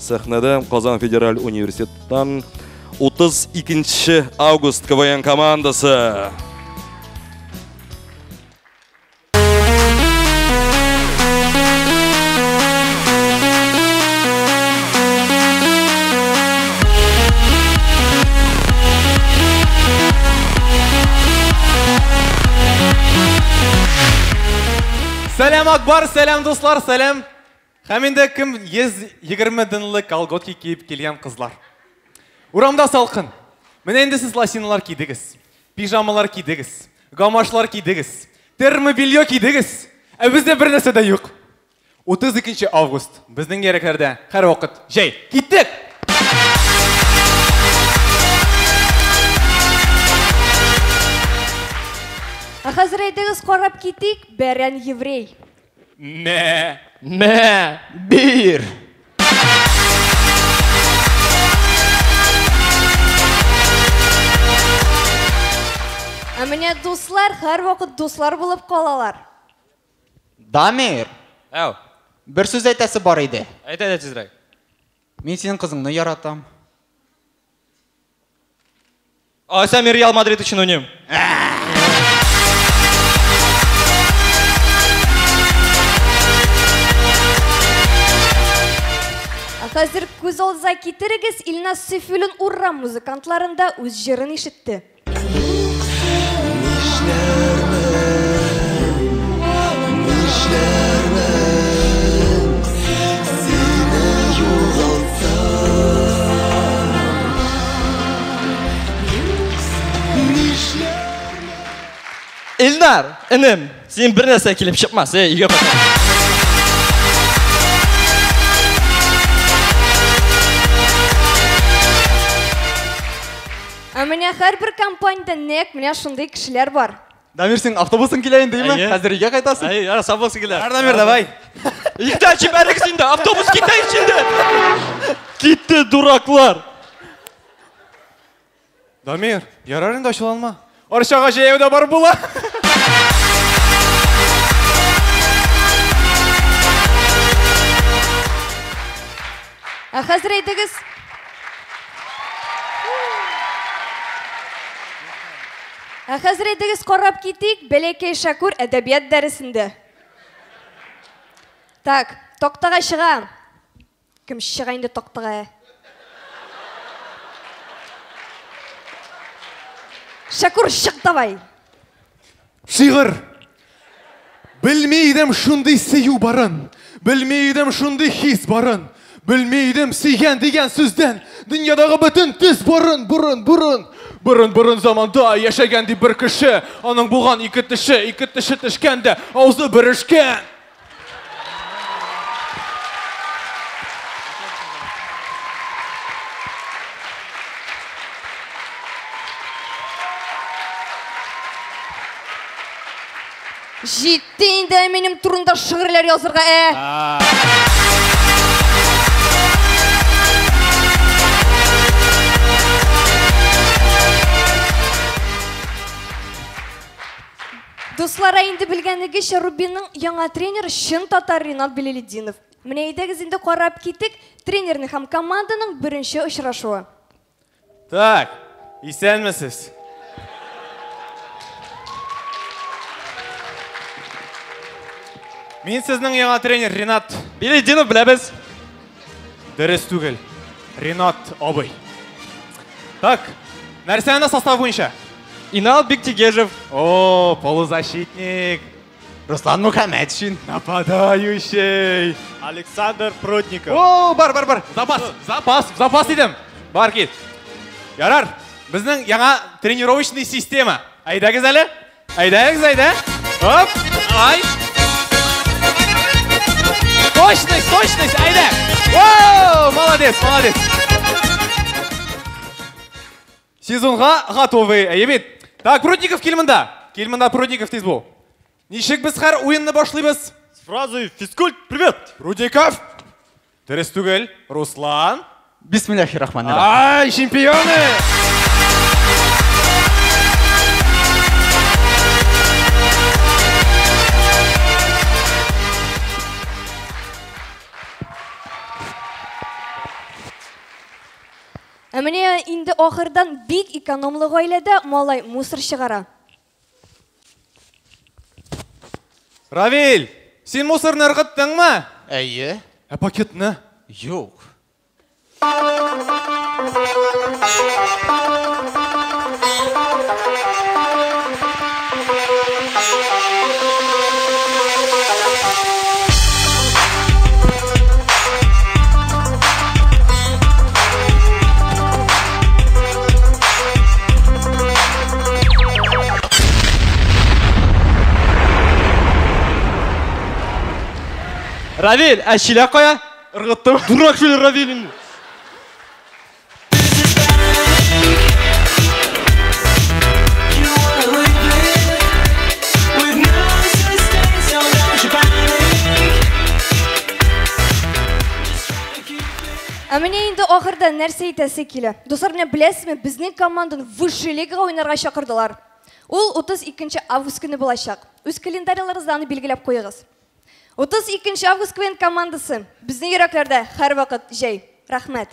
Сәхнәдә Казан федераль университеттан 32 август КВН командасы. Сәлам Акбар, сәлам дуслар, сәлам. Һәм инде кем 120 дынлы колготки киеп килгән кызлар. Урамда салкын. Менә инде сез лосиналар кидегез, пижамалар кидегез, гамашлар кидегез, термобелье кидегез. Ә бездә бер нәрсә дә юк. 32 август. Безнең йөрәкләрдә һәрвакыт җәй. Киттек! Ә хәзер әйдәгез карап китик, бәрән еврей. Мә. Мә. Бир. Ә менә дуслар һәрвакыт дуслар булып калалар. Дамир. Әү. Бер сүз әйтәсе бар иде. Әйт, әйт тизрәк. Мин синең кызыңны яратам. Ася, мин Реал Мадрид өчен уйныйм. Ә хәзер күз алдыгызга китерегез, Илназ Сөйфуллин Ура музыкантларында үз җырын ишетте. Илнар, энем, син бер нәрсә килеп чыкмас, эй, өйгә кайтам. Ә менә һәрбер компаниядә нәкъ менә шундый кешеләр бар. Дамир, син автобусың килә инде, димме? Әйе. Хәзер өйгә кайтасың. Әй, яра, сау булсын килә. Бар, Дамир, давай. Иктә җибәрегез инде, автобус китә инде. Китте, дураклар. Дамир, ярар инде ачуланма. Арчага җәяү дә барып була. Ә хәзер әйдәгез. Ә хәзер әйдәгез карап китик, Бәләкәй Шәкүр әдәбият дәресендә. Так, тактага чыга. Кем чыга инде тактага? Шәкүр, чык давай. Шигырь. Белми идем шундый сөю барын, белми идем шундый хис барын, белми идем сөйгән дигән сүздән дөньядагы бөтен төс барын, борын, борын. Борын, борын заманда яшәгән ди бер кеше, аның булган ике теше, ике теше төшкән дә авызы бөрешкән. Җитте инде минем турында шигырьләр язырга, ә? Дуслар, инде белгәнегезчә, Рубинның яңа тренеры чын татар Ринат Билалетдинов. Менә әйдәгез инде карап китик тренерның һәм команданың беренче очрашуы. Так, исәнмесез. Мин сезнең яңа тренер Ринат Билалетдинов, беләбез. Дөрес түгел. Ринат абый. Так, нәрсәне состав буенча? Инал Бектегежев. О, полузащитник. Руслан Мухаммедшин. Нападающий. Александр Прудников. О, бар, бар, бар. Запас, запас, запас дидем. Бар кит. Ярар, безнең яңа тренировочный система. Әйдәгез әле. Әйдәгез, әйдә. Оп, ай. Точность, точность, әйдә. Воу, молодец, молодец. Сезонга готовы, әйе бит. Так, Прудников кил монда. Кил монда, Прудников, тиз бул. Ничек без һәр уенны башлыйбыз? С фразой «Физкульт, привет!» Прудников! Дөрес түгел. Руслан. Бисмиллахиррахманиррахим. Ай, чемпионы! Ә менә инде ахырдан бик экономлы гаиләдә малай мусор чыгара. Равил, син мусорны ыргыттыңмы? Әйе. Ә пакетны? Юк. Равил, ә чиләк кая? Ыргыттым. Дурак шул Равил инде. Ә менә инде ахырда нәрсә әйтәсе килә. Дуслар, менә беләсезме, безнең команданы высший лигага уйнарга чакырдылар. Ул 32 август көне булачак. Үз календарьларыгызда аны билгеләп куегыз. 32 август КВН командасы. Безнең йөрәкләрдә һәрвакыт җәй. Рәхмәт.